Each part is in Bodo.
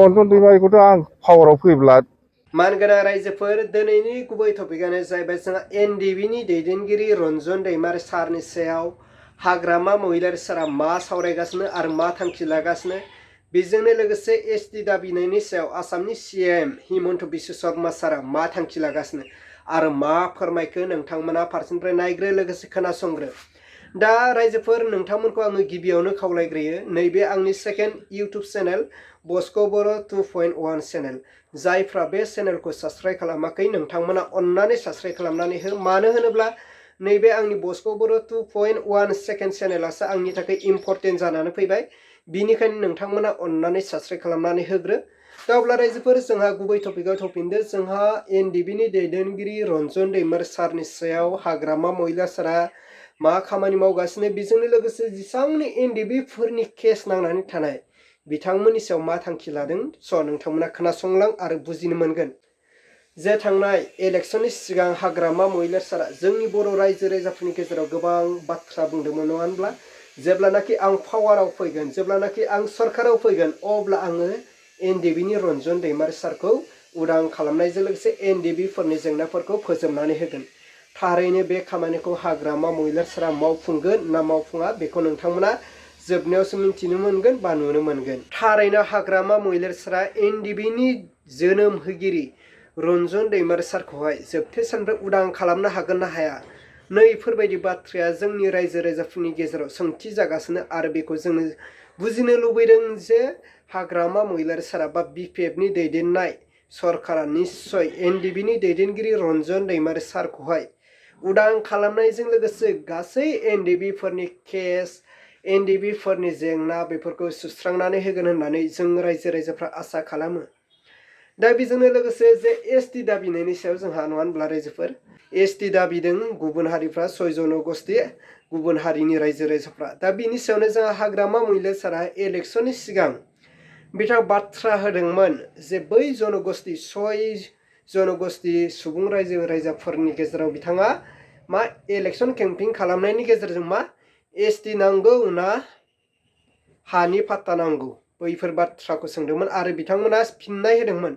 रन्जन दैमारिखौथ' आं पावाराव फैब्ला मानगोनां रायजोफोर दिनैनि गुबै टपिकआनो जाहैबाय जोंहा एनडिबिनि दैदेनगिरि रन्जन दैमारि सारनि सायाव हाग्रामा महिलारि सारा मा सावरायगासिनो आरो मा थांखि लागासिनो बेजोंनो लोगोसे एसटि दाबिनायनि सायाव आसामनि सीएम हिमन्त बिश्व शर्मा सारा मा थांखि लागासिनो आरो मा फोरमायखो नोंथांमोना फारसेनिफ्राय नायग्रो लोगोसे खोनासंग्रो। दा रायजोफोर नोंथांमोनखौ आङो गिबियावनो खावलायग्रोयो नैबे आंनि सेकेन्ड इउटुब चेनेल बस्क' बर' 2.1 चेनेल जायफ्रा बे चेनेलखौ साबस्क्राइब खालामाखै नोंथांमोना अन्नानै साबस्क्राइब खालामनानै हो। मानो होनोब्ला नैबे आंनि बस्क' बर' 2.1 सेकेन्ड चेनेलासो आंनि थाखाय इम्परटेन्ट जानानै फैबाय। बिनिखायनो नोंथांमोना अन्नानै साबस्क्राइब खालामनानै होग्रो। दा अब्ला रायजोफोर जोंहा गुबै टपिकआव थफिनदो। जोंहा एनडिबिनि दैदेनगिरि रन्जन दैमारि सारनि सायाव हाग्रामा महिलारि सारा मा खामानि मावगासिनो बेजोंनो लोगोसे जेसेबांनि एनडिबिफोरनि केस नांनानै थानाय बिथांमोननि सायाव मा थांखि लादों स' नोंथांमोना खोनासंलां आरो बुजिनो मोनगोन। जे थांनाय इलेक्सननि सिगां हाग्रामा महिलारि सारा जोंनि बर' रायजो राजाफोरनि गेजेराव गोबां बाथ्रा बुंदोंमोन नङा होनब्ला जेब्लानाखि आं पावाराव फैगोन जेब्लानाखि आं सरकाराव फैगोन अब्ला आङो एनडिबिनि रन्जन दैमारि सारखौ उदां खालामनायजों लोगोसे एनडिबिफोरनि जेंनाफोरखौ फोजोबनानै होगोन। थारैनो बे खामानिखौ हाग्रामा महिलारि सारा मावफुंगोन ना मावफुङा बेखौ नोंथांमोना जोबनायावसो मिन्थिनो मोनगोन बा नुनो मोनगोन। थारैनो हाग्रामा महिलारि सारा एनडिबिनि जोनोम होगिरि रन्जन दैमारि सारखौहाय जोबथेसानिफ्राय उदां खालामनो हागोन ना हाया नैफोरबायदि बाथ्राया जोंनि रायजो राजाफोरनि गेजेराव सोंथि जागासिनो आरो बेखौ जोङो बुजिनो लुबैदों जे हाग्रामा महिलारि सारा बा बिपिएफनि दैदेननाय सरकारा निस्सय एनडिबिनि दैदेनगिरि रन्जन दैमारि सारखौहाय उदां खालामनायजों लोगोसे गासै एनडिबिफोरनि केस एनडिबिफोरनि जेंना बेफोरखौ सुस्रांनानै होगोन होननानै जों रायजो राजाफ्रा आसा खालामो। दा बेजोंनो लोगोसे जे एसटि दाबिनायनि सायाव जोंहा नङा होनब्ला रायजोफोर एसटि दाबिदों गुबुन हारिफ्रा 6 जनगोष्ठी गुबुन हारिनि रायजो राजाफ्रा। दा बिनि सायावनो जोंहा हाग्रामा महिलारि सारा इलेक्सननि सिगां बिथाङा बाथ्रा होदोंमोन जे बै जनगोष्ठी 6 जनगोष्ठी सुबुं रायजो राजाफोरनि गेजेराव बिथाङा मा इलेक्सन केम्पेइन खालामनायनि गेजेरजों मा एसटि नांगौ ना हानि पाट्टा नांगौ बैफोर बाथ्राखौ सोंदोंमोन आरो बिथांमोना फिननाय होदोंमोन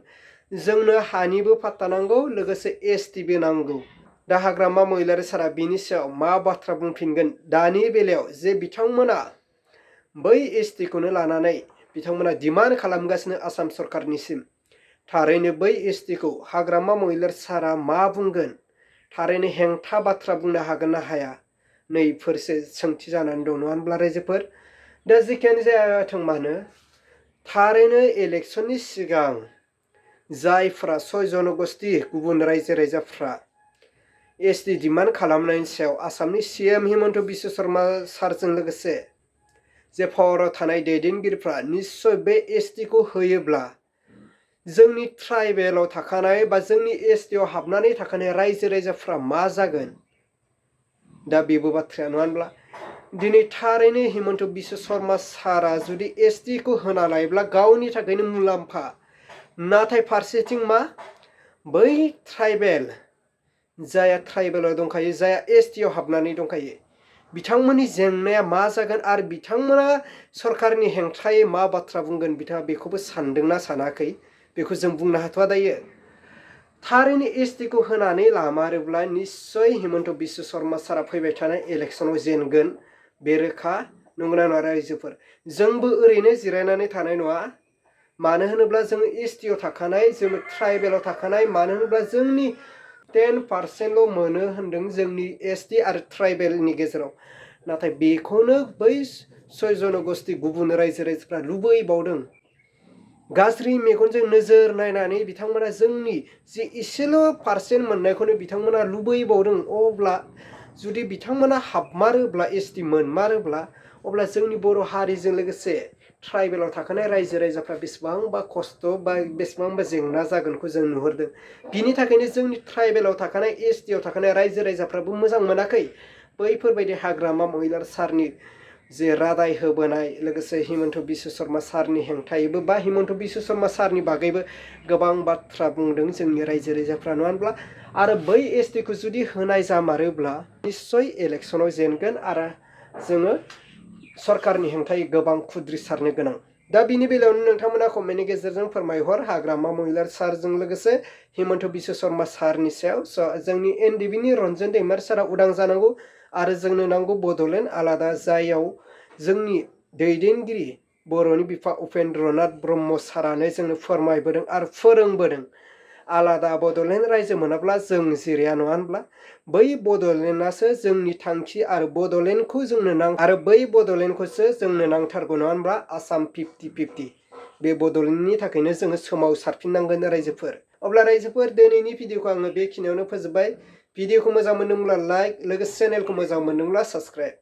जोंनो हानिबो पाट्टा नांगौ लोगोसे एसटिबो नांगौ। दा हाग्रामा महिलारि सारा बिनि सायाव मा बाथ्रा बुंफिनगोन दानि बेलायाव जे बिथांमोना बै एसटिखौनो लानानै बिथांमोना डिमान्ड खालामगासिनो आसाम सरकारनिसिम। थारैनो बै एसटिखौ हाग्रामा महिलारि सारा मा बुंगोन थारैनो हेंथा बाथ्रा बुंनो हागोन ना हाया नैफोरसो सोंथि जानानै दं नङा होनब्ला रायजोफोर। दा जेखियानो जायाथों मानो थारैनो इलेक्सननि सिगां जायफ्रा 6 जनगोष्ठी गुबुन रायजो राजाफ्रा एसटि डिमान्ड खालामनायनि सायाव आसामनि सीएम हिमन्त बिश्व शर्मा सारजों लोगोसे जे पावाराव थानाय दैदेनगिरिफ्रा निस्सय बे एसटिखौ होयोब्ला जोंनि ट्राइबेलाव थाखानाय बा जोंनि एसटिआव हाबनानै थाखानाय रायजो राजाफ्रा मा जागोन दा बेबो बाथ्राया नङा होनब्ला। दिनै थारैनो हिमन्त बिश्व शर्मा सारा जुदि एसटिखौ होना लायोब्ला गावनि थाखायनो मुलाम्फा नाथाय फारसेथिं मा बै ट्राइबेल जाया ट्राइबेलाव दंखायो जाया एसटिआव हाबनानै दंखायो बिथांमोननि जेंनाया मा जागोन आरो बिथांमोना सरकारनि हेंथायै मा बाथ्रा बुंगोन बिथाङा बेखौबो सानदोंना सानाखै बेखौ जों बुंनो हाथ'वा दायो। थारैनो एसटिखौ होनानै लामारोब्ला निस्सय हिमन्त बिश्व शर्मा सारा फैबाय थानाय इलेक्सनाव जेनगोन बे रोखा नंगौना नङा रायजोफोर। जोंबो ओरैनो जिरायनानै थानाय नङा मानो होनोब्ला जोङो एसटिआव थाखानाय जोङो ट्राइबेलाव थाखानाय मानो होनोब्ला जोंनि 10% मोनो होनदों जोंनि एसटि आरो ट्राइबेलनि गेजेराव नाथाय बेखौनो बै 6 जनगोष्ठी गुबुन रायजो राजाफ्रा लुबैबावदों। गाज्रि मेगनजों नोजोर नायनानै बिथांमोना जोंनि जि इसेल' पारसेन्ट मोननायखौनो बिथांमोना लुबैबावदों। अब्ला जुदि बिथांमोना हाबमारोब्ला एसटि मोनमारोब्ला अब्ला जोंनि बर' हारिजों लोगोसे ट्राइबेलाव थाखानाय रायजो राजाफ्रा बेसेबांबा खस्थ' बा बेसेबांबा जेंना जागोनखौ जों नुहुरदों। बिनि थाखायनो जोंनि ट्राइबेलाव थाखानाय एसटिआव थाखानाय रायजो राजाफ्राबो मोजां मोनाखै बैफोरबायदि हाग्रामा महिलारि सारनि जे रादाय होबोनाय लोगोसे हिमन्त बिश्व शर्मा सारनि हेंथायैबो बा हिमन्त बिश्व शर्मा सारनि बागैबो गोबां बाथ्रा बुंदों जोंनि रायजो राजाफ्रा नङा होनब्ला। आरो बै एसटिखौ जुदि होनाय जामारोब्ला निस्सय इलेक्सनाव जेनगोन आरो जोङो सरकारनि हेंथायै गोबां खुद्रिसारनो गोनां दा बिनि बेलायावनो नोंथांमोना कमेन्टनि गेजेरजों फोरमायहर हाग्रामा महिलारी सारजों लोगोसे हिमन्त बिश्व शर्मा सारनि सायाव जोंनि एनडिबिनि रन्जन दैमारी सारा उदां जानांगौ आरो जोंनो नांगौ बड'लेण्ड आलादा जायाव जोंनि दैदेनगिरि बर'नि बिफा उपेन्द्रनाथ ब्रह्म सारानो जोंनो फोरमायबोदों आरो फोरोंबोदों आलादा बड'लेण्ड रायजो मोनाब्ला जों जिराया नङा होनब्ला बै बड'लेण्डआसो जोंनि थांखि आरो बड'लेण्डखौ जोंनो आरो बै बड'लेण्डखौसो जोंनो नांथारगौ नङा होनब्ला आसाम 50-50 बे बड'लेण्डनि थाखायनो जोङो सोमावसारफिननांगोन रायजोफोर अब्ला रायजोफोर दिनैनि भिडिअखौ आङो बेखिनियावनो फोजोबबाय भिडिअखौ मोजां मोनदोंब्ला लाइक लोगोसे चेनेलखौ मोजां मोनदोंब्ला साबस्क्राइब